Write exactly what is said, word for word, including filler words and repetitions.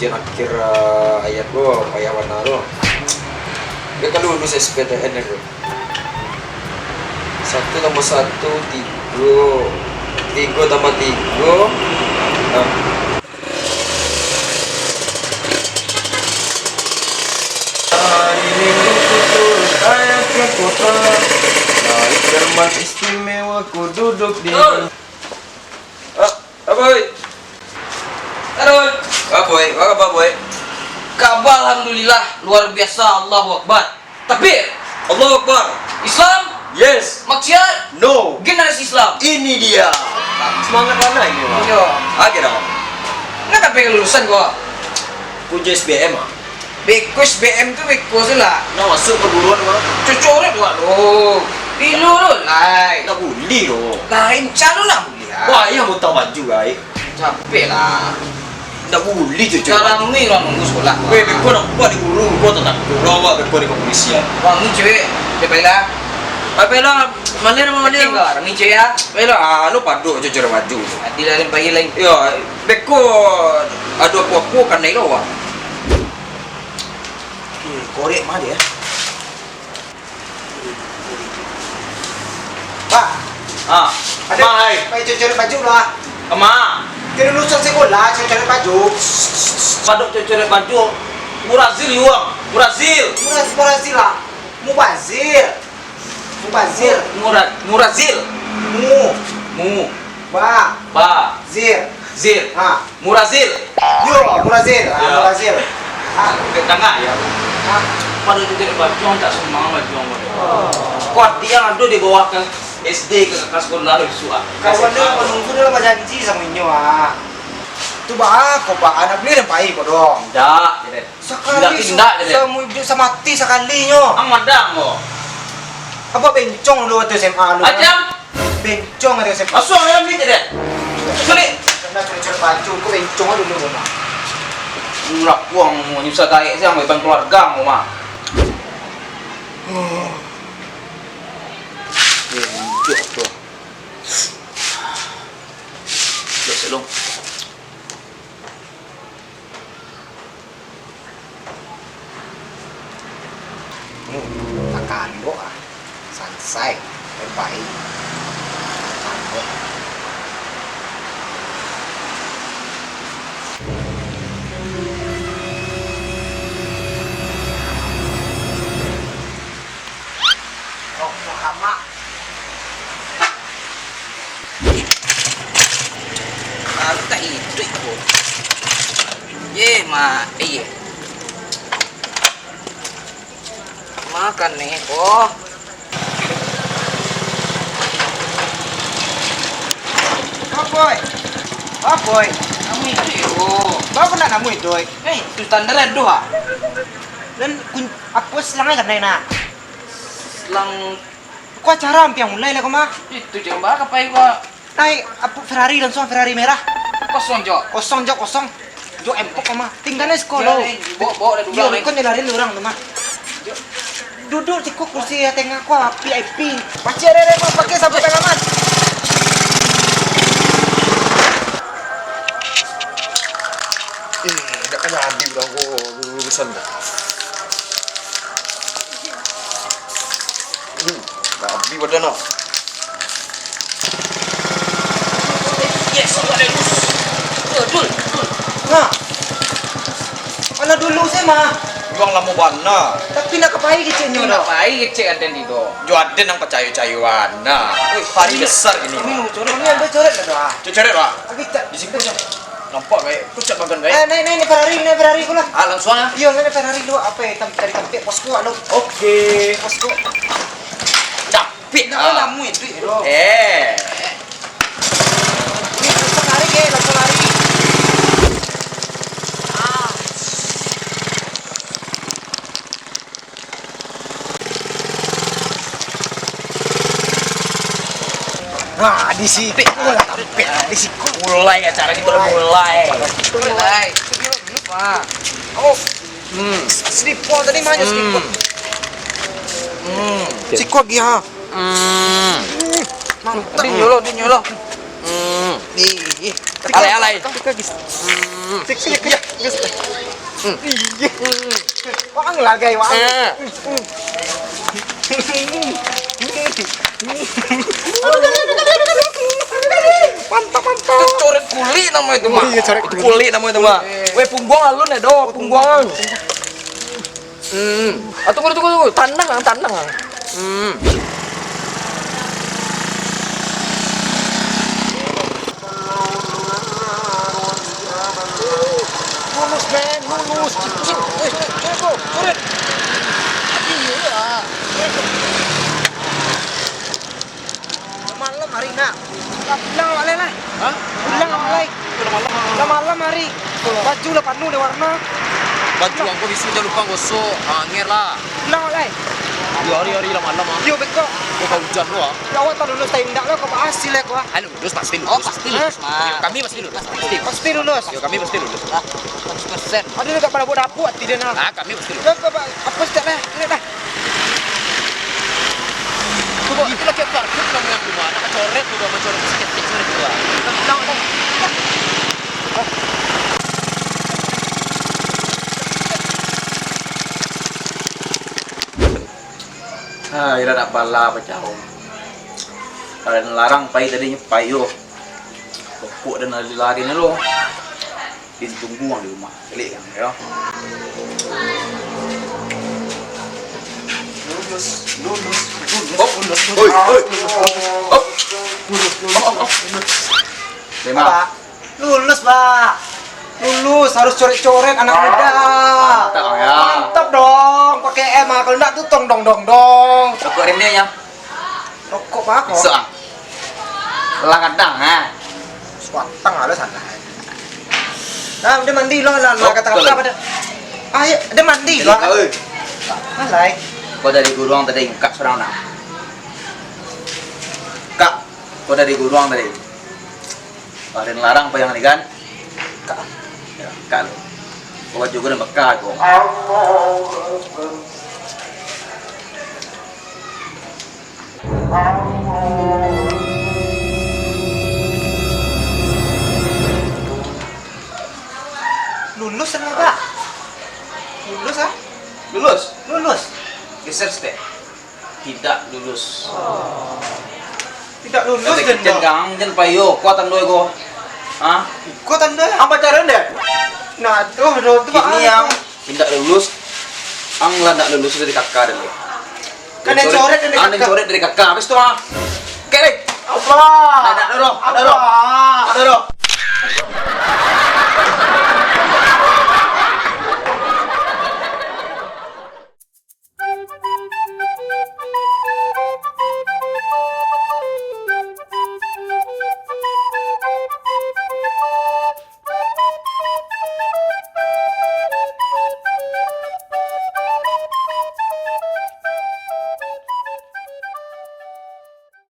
Ujian akhir, eh, ayat tu payah bana tu. Dia kan lulus S B T N tu. Satu tambah satu, tigo. Tigo tambah tigo, enam. Hari Minggu ku turun ayah ka kota. Naik delman istimewa ku duduk di... Oi. Ah, apa, oi? Tarun. Apa, oi? Apa, apa, oi? Kabar alhamdulillah, luar biasa, Allahu Akbar. Takbir. Allahu Akbar. Islam. Yes. Maksiat. No. Generasi Islam. Ini dia. Semangat bana ini, Bang. Iyo. Oke, dah. Ndak sampai ka lulusan ko? Ku S B M, ah. Beko S B M tu beko se lah. Nak masuk perguruan, Bang? Cucurut awak tu. Pilu tu, lai. Ndak bulih tu. Lain caro lah bulih, ah. Wah, iyo, buta baju, ai. Capek lah. Ndak bulih tu, cuy. Dah lamo urang nunggu sekolah. Weh, beko nampak di guru, kau tak takut. Lah, awak beko di kepolisian. Wah, ni cewek. Dia pailah. Pailah, malir, malir. Tinggal, ni cewek, ah. Pailah, ah, lu paduk cucurut baju. Adil lah, lain pagi lain. Iyo, beko ado apo-apo kanai lo, wah. Hmm, korek mah dia. Pak. Ah, ado, Mai. Pai cucurut baju lah. Kama? Kini lulusan sekolah, cucurut baju. Paduk cucurut baju. Murazil yuang. Murazil. Muraz-, Murazil lah. Mubazir. Mubazir. Mura-, Murazil. Mu. Mu. Ba. Ba. Zir. Zir. Ha. Murazil. Yo, Murazil. Ha, yo. Murazil. Ha. Dek tangah, yo. Ha. Pado tu jadi bajuang, tak sumang bajuang. Kuat dia ado di bawah ke S D ke, ke sekolah, suah. Kawan dia menunggu dalam bajanji sama inyo, ah. Tu baa, kau baa, nak beli dan pai kau dong. Ndak, jadi. Sakali indak, su-, indak, jadi. Saumur iduik samati sakalinyo. Ang madang ko. Apa bencong dulu waktu S M A lu, kan? Ajam. Bencong waktu S M A. Asuang ayam ni, jadi. Sulik. Kena curi-curi baju, kau bencong dulu, Bang. Lapuang, nyusah gaek siang, beban keluarga, Bang. Bencong tu. Duduk, Long. Hmm, takandok ah. Sansai. Baik-baik. Takandok. Rokok amak. Baru tak hiduik ko. Ye, ma, iye. Makan ni ko. Apoy. Apoy. Namuah iduik ko. Baa ko nak namuah iduik? Eh, tu standar ado ha. Dan kun-, apo selang ai kanai nak? Selang. Ko acara ampiang mulai lah ko mah. Itu jam bara ka pai ko? Naik apo Ferrari langsung, Ferrari merah. Kosong jo. Kosong jo, kosong. Jo empok ko mah. Tinggal naik sekolah. Bawa, bawa dah dulu. Yo, ko ni lari urang tu mah. Duduk di ko kursi yang tengah ko, V I P. Pacik ada, ada, pakai sabuk tangan, Man. Eh, dak ka jadi urang ko, lulusan dah. Aduh, dah abih badan ah. Yes, ada lulus. Yo, Dul, Dul. Nah. Alah dulu se mah. Urang lamo bana. Tapi nak ka pai keceknyo dah. Nak pai kecek aden di do. Jo aden nan pacayo-cayo bana. Hari besar ini. Kami mau coret. Kami ambil coret dah. Coret, Pak. Habis tak? Di siko nyo. Nampak, Gai? Kucak bagan, Gai? Eh, naik, naik, naik Ferrari, naik Ferrari ko lah. Ah, langsung ah. Iyo, naik Ferrari lu. Apo yang tam-, tadi tampek posko lu? Oke. Posko. Capek. Ndak ah. Lamo itu, bro. Eh. Ini langsung lari, eh, langsung lari. Ah. Nah, di siko lah tampek, di siko. Mulai acara kito lah mulai. Mulai. Wah. Oh. Hmm. Slipo tadi mah nyo slipo. Hmm. Siko lagi ha. Hmm. Hmm. Mantap. Di nyolo, di nyolo. Hmm. Ih, ih. Alai, alai. Cek, cek, cek. Iya. Iya. Hmm. Iya. Hmm. Waang lah, gai, waang. Eh. Mantap, mantap. Itu coret kulik namo itu, Mak. Oh, iya, coret kulik. Itu kulik namo itu, Mak. Kulik. Weh, pungguang alun, eh, doh, pungguang. Hmm. Ah, tunggu, tunggu, tunggu. Tanang, ah, tanang, ah. Hmm. Lulus, men, lulus. Cik, cik, weh, coret, bro, coret. Iya. Malam hari nak. Lah pulang awak lai lah. Hah? Pulang awak lai. Lah malam, ah. Lah malam hari. Baju lah panuh dek warna. Baju angko bisuak jan lupa gosok. Ah, angger lah. Pulang awak lai. Iyo, hari-hari lah malam, ah. Iyo, beko. Kok ka ujan tu, ah? Ya, awak tak lulus, tak indak lah, kok hasil ya, kok, ah. Ah, lulus, pasti lulus. Oh, pasti lulus, Hah? Mak. Iyo, kami pasti lulus. Pasti. Pasti lulus. Iyo, kami pasti lulus. Lah, seratus persen. Aduh, tak pada buat dapur hati dia, nah. Ah, kami pasti lulus. Lah, apa, apa, apa, setiap lah. Lihat lah. Cubo, itu lagi parkir kamu yang rumah, nak coret tu, nak coret tu, sakik, sakik, coret tu, ah. Nak bilang, nak. Ah, ira nak bala pacau. Kalau larang pai tadi, pai yo. Pokok dan lari-lari ni lo. Din tunggu di rumah. Kelik kan, yo. Lulus, lulus, lulus, Hop. Lulus, Oi, lulus, oi. Lulus, Hop. Lulus, lulus, Hop, hop, hop. Lulus. Memang. Apa? Lulus, Pak. Lulus, harus coret-coret anak muda. Mantap, ya. Mantap dong, pakai M, ah. Kalau ndak tu tong dong dong dong. Rokok rene, ya. Rokok apa kok? Bisa, ah. Lah kadang, ah. Suatang lah sana. Nah, dia mandi lah, lah, lah, Oh, kata-kata betul. pada. Ayo, dia mandi Jadi lah. kau, eh. Alai. Kau dari guruang tadi engkak surang nah. Kak, kau dari guruang tadi. Paling larang apa yang ni kan? Kak. Ya, kak. Kau juga dah bekal kau. Lulus sama, Pak? Lulus, ah? Lulus? Lulus. Geser step. Tidak lulus. Tidak lulus, Kata Jen, kicen Pak. Kang, Jen payo, kuat tando ko. Hah? Kuat tando. Apa caranya? Nah, tuh, tuh, tuh, Pak, Ini ah, yang tuh. Indak lulus, ang lah ndak lulus dari kakak dulu. Kan yang coret dari Ang yang kakak. coret dari kakak, habis tu ah. Oke deh. Apa? Ada, ada, ada, ada. Apa? Ada, ada.